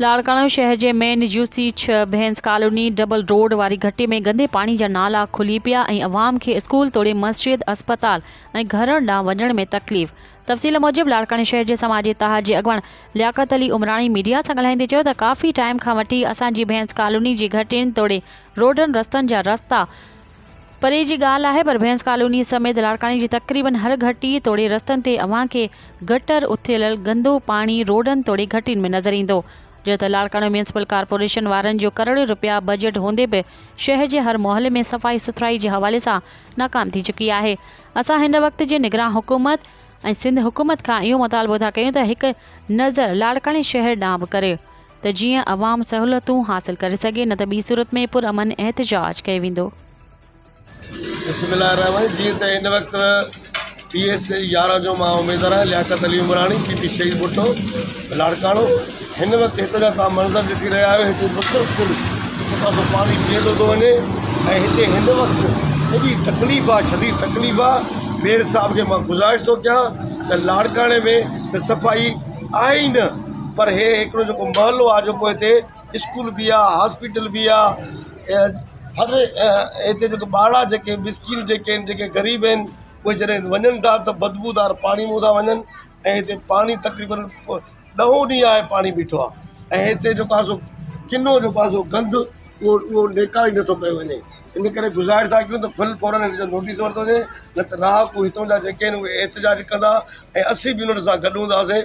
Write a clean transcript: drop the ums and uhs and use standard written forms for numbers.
لاڙڪاڻو شهر جي مين يو سي ڇهه ڀينس ڪالوني ڊبل روڊ واري گهٽي ۾ گندي پاڻي جا نالا کلي پيا ۽ عوام کي اسڪول توڙي مسجد، اسپتال ۽ گهرن ڏانهن وڃڻ ۾ تڪليف. تفصيل موجب لاڙڪاڻي شهر جي سماجي اتحاد جي اڳواڻ لياقت علي عمراڻي ميڊيا سان ڳالهائيندي چيو ته ڪافي ٽائيم کان وٺي اسان جي ڀينس ڪالوني جي گهٽين توڙي روڊن رستن جا رستا پري جي ڳالهه آهي پر ڀينس ڪالوني سميت لاڙڪاڻي جي تقريبن هر گهٽي توڙي رستن تي اوهان کي گٽر اٿيل گندو پاڻي روڊن توڙي گهٽين ۾ نظر ايندو جڏهن ته لاڙڪاڻو ميونسپل ڪارپوريشن وارن جو ڪروڙين رپيا بجيٽ هوندي به شهر جي هر محلي ۾ صفائي سٿرائي جي حوالي سان ناڪام ٿي چڪي آهي اسان هن وقت جي نگران حڪومت ۽ سنڌ حڪومت کان اهو مطالبو ٿا ڪيون ته هڪ نظر لاڙڪاڻي شهر ڏانهن به ڪري ته جيئن عوام سهولتون حاصل ڪري سگهي نه ته ٻي صورت ۾ پرامن احتجاج ڪيو ويندو. بسم الله الرحمن جيئن ته هن وقت پي ايس 11 جو مان اميدوار آهيان لياقت علي عمراڻي پي پي شهيد ڀٽو لاڙڪاڻو هن وقت هتان جا توهان منظر ڏسي رهيا آهيو هتي مسلسل هڪ پاسو پاڻي بيهندو ٿو وڃي ۽ هتي هن وقت ايڏي تڪليف آهي شديد تڪليف آهي مير صاحب کي مان گذارش ٿو ڪيان ته لاڙڪاڻي ۾ ته صفائي آهي ئي نه پر هي هڪڙو جيڪو محلو آ جيڪو هتي اسڪول به آ هاسپيٽل به آ هر هتي جيڪو ٻارڙا جيڪي مسڪين جيڪي آهن جيڪي غريب آهن اهي جڏهن وڃن ٿا ته بدبودار پاڻي مون ٿا وڃن ۽ هتي پاڻي تقريبن ڏهون ڏينهن آهي پاڻي بيٺو آ ۽ هتي جيڪو آ سو ڪنو جيڪو آ سو گند اهو اهو نيڪال ئي نٿو ڪيو وڃي ان ڪري گذارش ٿا ڪيون ته فل فورن هن جو نوٽيس ورتو وڃي نه ته رهاڪو هتون جا جيڪي آهن اهي احتجاج ڪندا ۽ اسين به انهن سان گڏ هونداسين.